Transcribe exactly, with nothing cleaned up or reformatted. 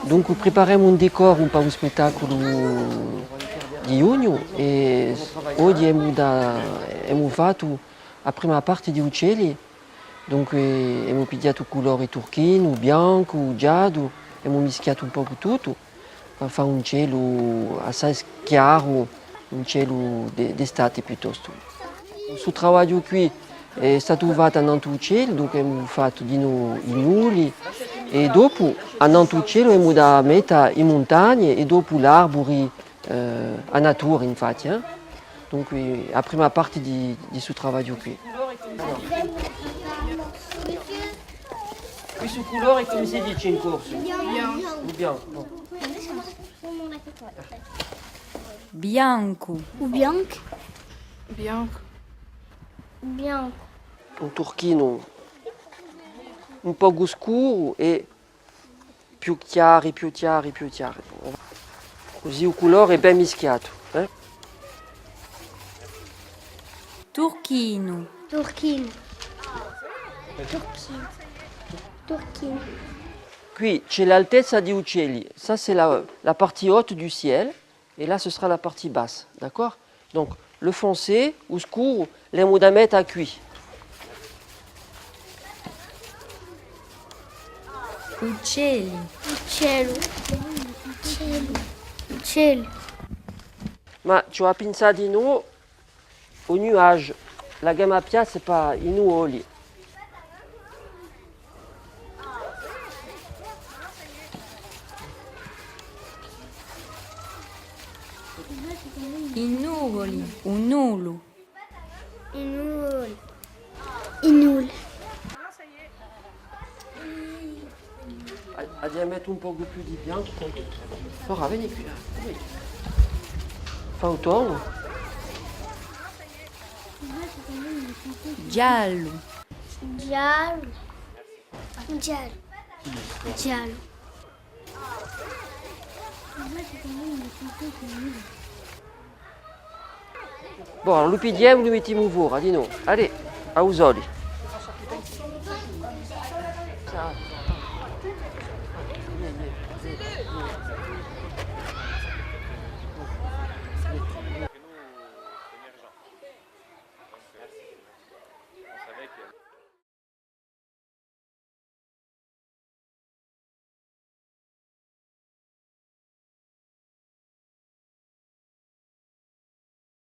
Dunque, preparemu un decoru pà u spettaculu di ghjugnu è oghje emu da, emu fattu a prima parte di uccelli. Dunque, emu pigliatu u culore turchinu, biancu, giallu, emu mischiatu un pocu tuttu. Fà un celu assai chjaru, un celu d'e-, d'estate piuttostu. Stu travagliu quì hè statu fattu annantu à u celu, dunque emu fattu dinò i nuli è dopu annantu à u celu emu da metta i muntagne è dopu l'arburi, eh, a natura infatti, eh. Dunque a prima parte di, di stu travagliu quì. Questu culore cumu si dice in corsu? Biancu. U biancu, bon. Biancu. U biancu. Biancu. Biancu. Un turchinu un pocu scuru è più chjari, più chjari, più chjari. Cusì u culore hè ben mischiatu, eh? Turchinu. Turchinu. Turchinu. Turchinu. Quì ci hè l'altezza di uccelli. Ça, c'est la, la partie haute du ciel. Et là, ce sera la partie basse. D'accord ? Donc, le foncé, u scuru, l'emu da metta quì. Uccelli. Uccellu. Uccellu. Uccellu. Ma ci hè à pinsà dinò u nuage, la gamma piatta, c'est pas i nuvoli. I nuvoli, u nulu. I nuvoli. I nuli. A-, aghju da mette un pocu più di biancu. Ora veni quì, là. Fà u tornu. Giallu. Giallu. Giallu. Giallu. Bon, allora lu pigliemu, lu mettimu fora, dinò. Allez, à u soli.